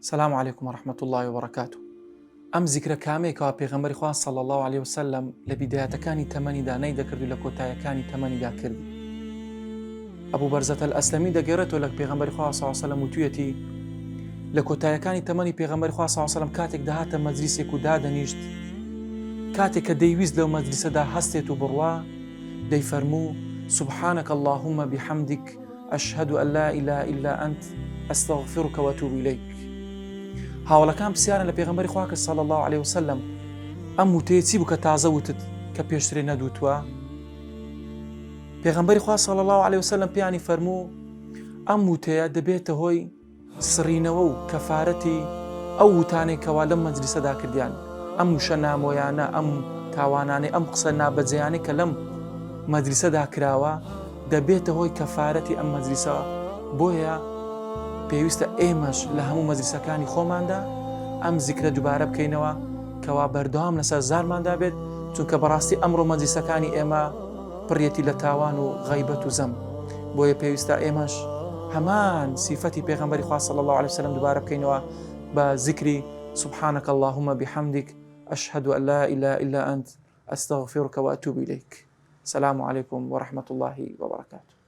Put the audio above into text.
سلام علیکم و رحمة اللە و بەرەکاتو ئەم زیکرە کامەیە کەوا پێغەمبەری خوا صلی اللە علیە وسلم لە بیدایەتەکانی تەمەنیدا نەیدەکرد و لە کۆتایەکانی تەمەنیدا کردی ئەبوو بەرزەتە ئەسلەمی دەگەڕێتەوە لە پێغەمبەری خوا صلی اللە علیه وسلم وتویەتی لە کۆتایەکانی تەمەنی پێغەمبەری خوا صلی اللە علیه وسلم کاتێک دەهاتە مەجلیسێک و دادەنیشت کاتێک کە دەیویست لەو مەجلیسەدا هەستێت و بڕوا دەیفەرموو سبحانك اللهم بحمدك اشهد ان لا اله الا انت استغفرک و اتوب الیک هاوڵەکان پرسیاران لە پێغەمبەری خوا کرد صلی الله علیه وسلم ئەم وتەیە چی بوو کە تازە وتت کە پێشترێ نەدوتوە پێغەمبەری خوا صلی الله علیه وسلم پێیانی فەرموو ئەم وتەیە دەبێتە هۆی سڕینەوە و کەفارەتی ئەو وتانەی کەوا لەم مەجلیسەدا کردیان، ئەم وشە نامۆیانە، ئەم تاوانانەی، ئەم قسە نابەجێیانەی کە لەم مەجلیسەدا کراوە، دەبێتە هۆی کەفارەتی ئەم مەجلیسە، بۆیە پێویستە ئێمەش لە هەموو مەجلیسەکانی خۆماندا ئەم زیکرە دووبارە بکەینەوە کەوا بەردەوام لەسەر زارماندا بێت، چونکە بەڕاستی ئەمڕۆ مەجلیسەکانی ئێمە پڕیەتی لە تاوان و غەیبەت و زەم بۆیە پێویستە ئێمەش هەمان سیفەتی پێغەمبەری خوا صلی اللە علیه وسلم دووبارە بکەینەوە بە زیکری سبحانك اللهم بحمدك أشهد أن لا إله إلا أنت أستغفرك وأتوب إليك سلام عليكم ورحمة الله وبركاته.